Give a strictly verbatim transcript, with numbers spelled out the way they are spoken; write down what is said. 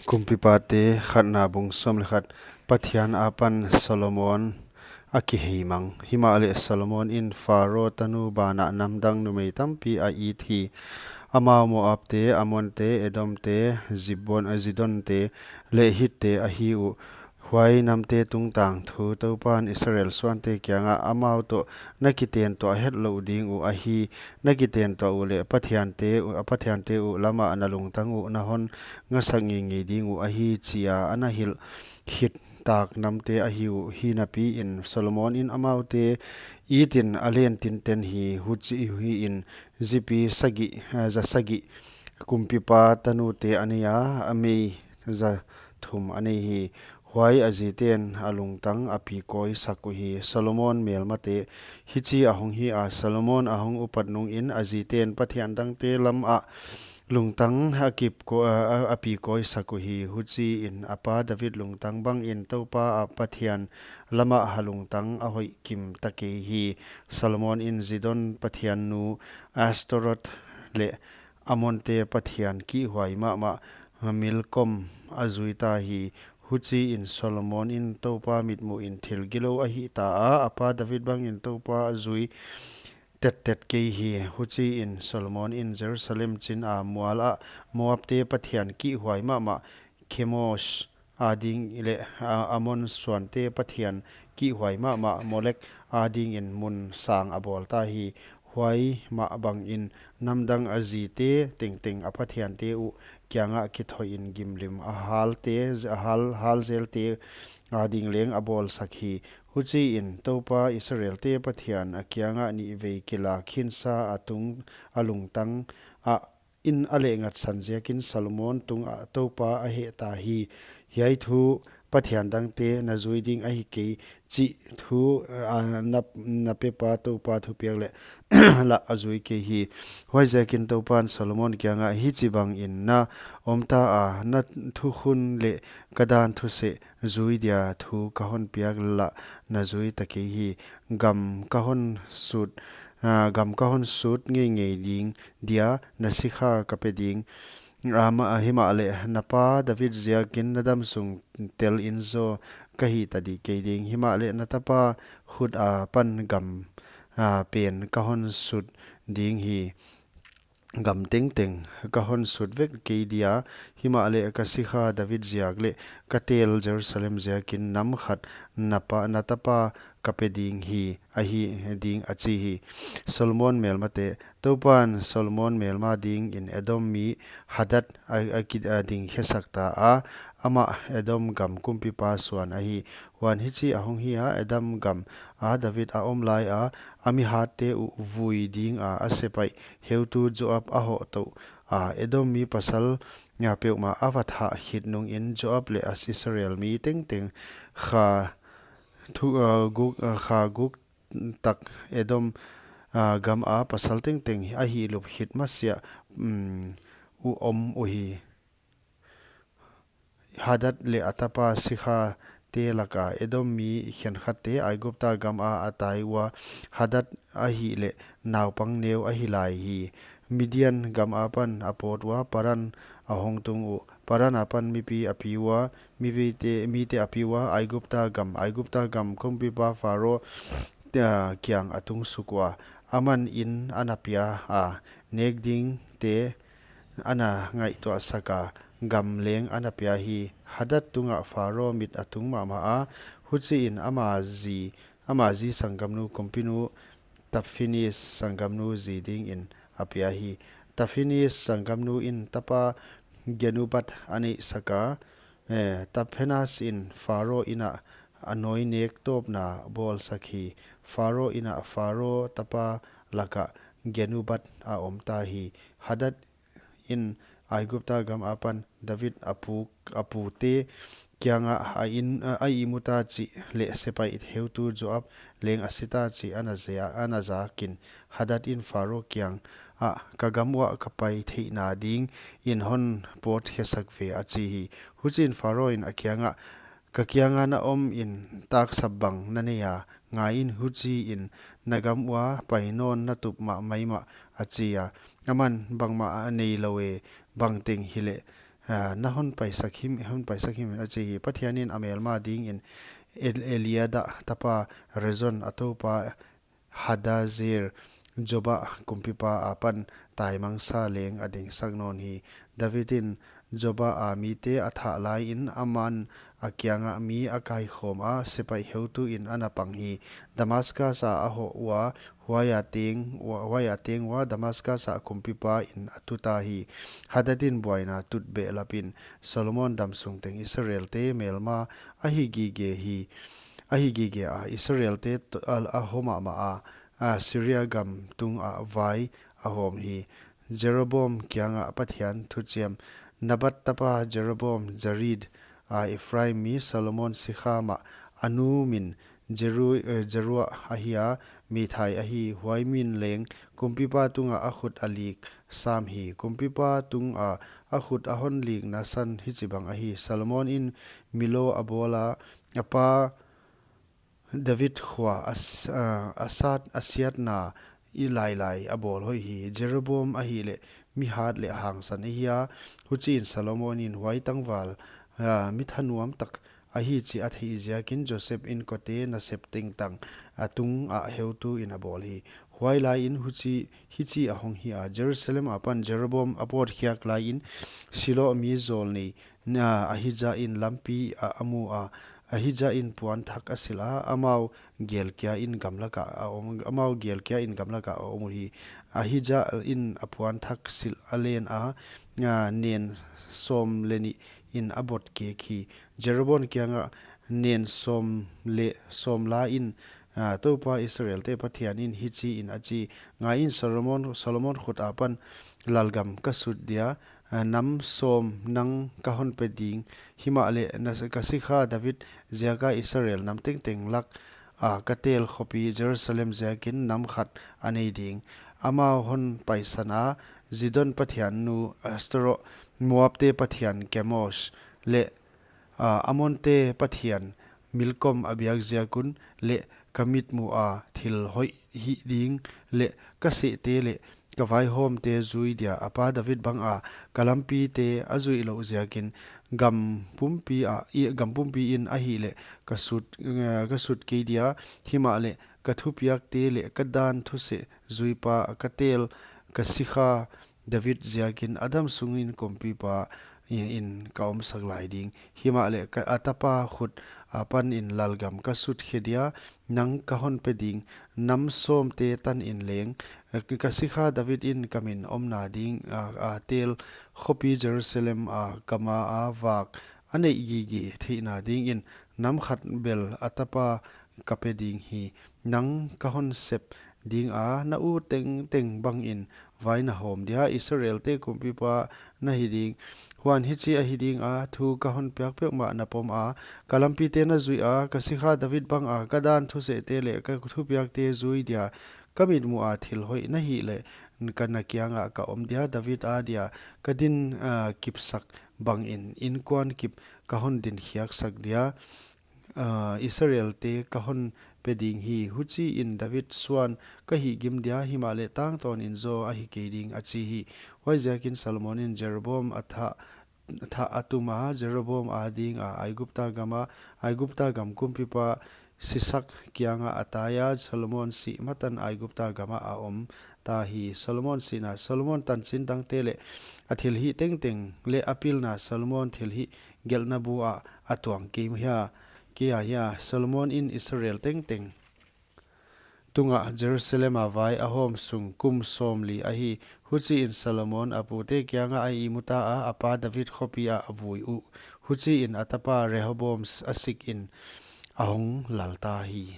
Kumpipate khatna bung sawm leh khat. Pathian apan Solomon a kiheimang. Himahleh Solomon in Pharaoh tanu banah namdang numei tampi a it hi. Amau Moabte, Amonte, Edomte, Zibon, Zidonte, leh Hitte ahi uh. Huai namte tungtang thu Toupan Israel suante kiangah, amau toh na kiten tuah hetlouh ding uh ahi, na kiten tuah uleh pathiante uh, pathiante uh lamah na lungtang uh na hon ngasak ngeingei ding uh ahi, chia ana hilh khit tak namte ahi uh. Hinapiin Solomon in amaute itin a len tinten hi. Huchi hi in zipi sagih, eh, za sagih kumpipa tanute a nei a, a mei za thum a nei hi. Huai a ziten a lungtang a pikawi sak uhi. Solomon melmate. Hichi ahong hi a, Solomon ahong upat nungin a ziten pathian dangte lamah lungtang a kip ko-, a, a, a pikawi sak uhi. Huchiin a pa David lungtang bangin Toupa a Pathian lamah a lungtang a hoih kim ta kei hi. Solomon in Zidon pathiannu Ashtoreth leh Amonte pathian kihhuai mahmah Milkom a zui ta hi. Huchiin Solomon in Toupa mitmuhin thil gilou a hih ta a, a pa David bangin Toupa a zui tettet kei hi. Huchiin Solomon in Jerusalem chin a mual ah Moabte pathian kihhuai mahmah Kemosh ading leh, a, Amon suante pathian kihhuai mahmah Molek adingin mun sang a bawl ta hi. Huai mah bangin namdang a zite tengteng a pathiante uh kiangah kithoihin gimlim a halte, a hal, halzelte ading leng a bawlsak hi. Huchiin Toupa Israelte Pathian a kiangah nihvei kila khinsa a tung a lungtang ah in a lehngatsan ziakin Solomon tungah Toupa a heh ta hi. Hiai thu pathian dangte na zui ding ahi kei chih thu, a, na, na pepa Toupa thupiak leh lah a zui kei hi. Huaiziakin Toupan Solomon kiangah, hichibangin na om ta a, na thukhun leh ka dan thuseh zui dia thu ka hon piak lah na zui ta kei hi. Gam ka hon sut, a, gam ka hon sut ngeingei ding dia na sikha ka pe ding. Ama, himahleh na pa David ziakin na damsung tel in zaw ka hih ta di kei ding. Himahleh na tapa khut apan gam, a, pen ka hon sut ding hi. Gam tengteng ka hon sut vek kei dia, himahleh ka sikha David ziak leh ka tel Jerusalem ziakin nam khat na pa, na tapa ka pe ding hi, ahi ding a chi hi. Solomon melmate. Toupan Solomon melma dingin Edom mi Hadad a, a ki, a ding khesak ta a, amah Edom gam kumpipa suan ahi. Huan hichi ahong hi a, Edom gam a David a om lai a, a mi hatte uh vui dinga a sepaih heutu Joab a hoh tou a, Edom mi pasal nia peuhmah a va thah khit nungin Joab leh a Israel mi tengteng kha thu, a, guk, a, kha guk tak Edom, a, gam a pasal tengteng a hihlup khit masiah, um, uh om uhi. Hadad leh a tapa sikhate laka Edom mi khenkhatte Aigupta gam a a tai ua, Hadad ahihleh naupang neu ahi lai hi. Midian gam apan a pawt ua, Paran a hong tung uh. Paran apan mipi a pi ua, mipite, mite a pi ua, Aigupta gam, Aigupta gam kumpipa Pharaoh, a, kiang a tung suk ua. Aman in ana pia a, nek dingte ana ngaihtuah sak a, gam leng ana pia hi. Hadad tungah Pharaoh mit a tung mahmah a, huchiin ama zi, ama zi sanggamnu kumpinu Tahpenes sanggamnu zi dingin a pia hi. Tahpenes sanggamnu in tapa Genubath a neihsak a, eh, Tahpenes in Pharaoh inn ah a nawi nek tawpna bawlsak hi. Pharaoh inn ah Pharaoh tapa lakah Genubath a om ta hi. Hadad in Aigupta gam apan David a pu, a pute kiangah a in, a, a ihmu ta chih leh sepaih heutu Joab leng a si ta chih ana zia, ana zakin, Hadad in Pharaoh kiang ah, ka gam uah ka pai theihna dingin hon pawt khesak ve, a chi hi. Huchiin Pharaoh in a kiangah, ka kianga na omin taksap bang na nei a, ngaiin huchiin na gam ua pai nawn na tup mahmah, a chi a. Aman, bangmah a neilou e, bangteng hileh ah, na hon paisak him, hon paisak him in a chi hi. Pathianin a melma dingin El-, Eliada tapa Rezon, a toupa Hadazer, Joba kumpipa apan taimangsa leng a dingsak nawn hi. David in Joba a mite a thah laiin, aman a kianga mi a kaikhawm a, sepaih heutu in a na pang hi. Damascus a a hoh ua, huaia teng ua, huaia teng ua Damascus a kumpipa in a tuta hi. Hadad in buaina tut behlapin Solomon damsung teng Israelte melma ahi gige hi. Ahi gige a, Israelte to-, a, a hom mahmah a, a, Syria gam tunga vai a hawm hi. Jeroboam kianga Pathian thuchiam. Nabat tapa Jeroboam, Jared a Ephraim mi, Solomon sikha mah, a nu min Jeru-, eh, Jeruah ahi a, mithai ahi. Huai min leng kumpipa tunga a khut a lik sam hi. Kumpipa tunga a khut a hon likna san hichibang ahi. Solomon in Millo a bawl a, a pa David khua a s-, ah, a sat, a siatna i lailai a bawl hoih hi. Jeroboam ahihleh mi hat leh hangsan ahi a, huchiin Solomon in huai tangval, ah, mi thanuam tak ahi chih a theih ziakin Joseph inkote nasep tengtang a tunga heutu in a bawl hi. Huai laiin huchi, hichi a hong hi a, Jerusalem apan Jeroboam a pawtkhiak laiin Shilo mi zawlnei, na, Ahijah in lampi a, a mu a, Ahijah in puanthak a silh a, amau gelkia in gamlaka a om, amau gelkia in gamlaka a om uhi. Ahijah in a puanthak silh a len a, a, nen sawm leh nih in a bot kek hi. Jeroboam kianga nen sawm leh sawm la in, a, Toupa Israelte Pathian in hichiin a chi, Ngaiin, Solomon, Solomon khut apan lalgam ka sut dia, a, nam sawm nang ka hon pe ding. Himahleh na, ka sikha David ziaka Israel nam tengteng lak a ka tel khopi Jerusalem ziakin nam khat a nei ding. Amau hon paisan a, Zidon pathian nu Ashtaroth, Moabte pathian Kemosh leh, a, Ammonte pathian Milkom a biak ziak un, leh ka mitmuh a thil hoih hih ding, leh ka sehte leh ka vaihawmte zui dia a pa David banga ka lampite a zuih louh ziakin, gam pumpi a, i, gam pumpi in ahihleh ka sut, eh, ka sut kei dia, himahleh ka thupiakte leh ka dan thuseh zuipa ka tel ka sikha David ziakin a damsungin kumpipa in, in ka omsak lai ding. Himahleh ka, a tapa khut apanin lalgam ka sut khe dia, nang ka hon pe ding. Nam sawmte tanin leng, eh, ka sikha David in ka min omna ding, a, a tel khopi Jerusalem a kama a vak a neih gige theihna dingin nam khat bel a tapa ka pe ding hi. Nang ka hon sep dinga na u tengteng bangin vai na hawm dia, Israelte kumpipa na hi ding. Huan hichi ahi dinga, thu ka hon piak peuhmah na pom a, ka lampite na zuih a, ka sikha David banga ka dan thusehte leh ka thupiakte zui dia, ka mitmuh a thil hoih na hihleh, ka na kianga ka om dia, David adia ka din, ah, kipsak bangin inkuan kip ka hon din khiaksak dia, ah, Israelte ka hon pe ding hi. Huchiin David suan ka hihgim dia, himahleh tangtawnin zaw ahi kei ding, a chi hi. Huaiziakin Solomon in Jeroboam a thah, thah a tum a, Jeroboam adinga Aigupta gama, Aigupta gam kumpipa Sisak kianga a tai a, Solomon sih matan Aigupta gama a om ta hi. Solomon sihna. Solomon tanchin dangte leh a thilhih tengteng leh a pilna Solomon thilhih gelhna bu ah a tuang kei hia, kei a hia. Solomon in Israel tengteng tunga Jerusalem a vai a hawm sung kum sawmli ahi. Huchiin Solomon a pute kianga a ihmu ta a, a pa David khopi ah a vui uh. Huchiin a tapa Rehoboam a sikin a hong lal ta hi.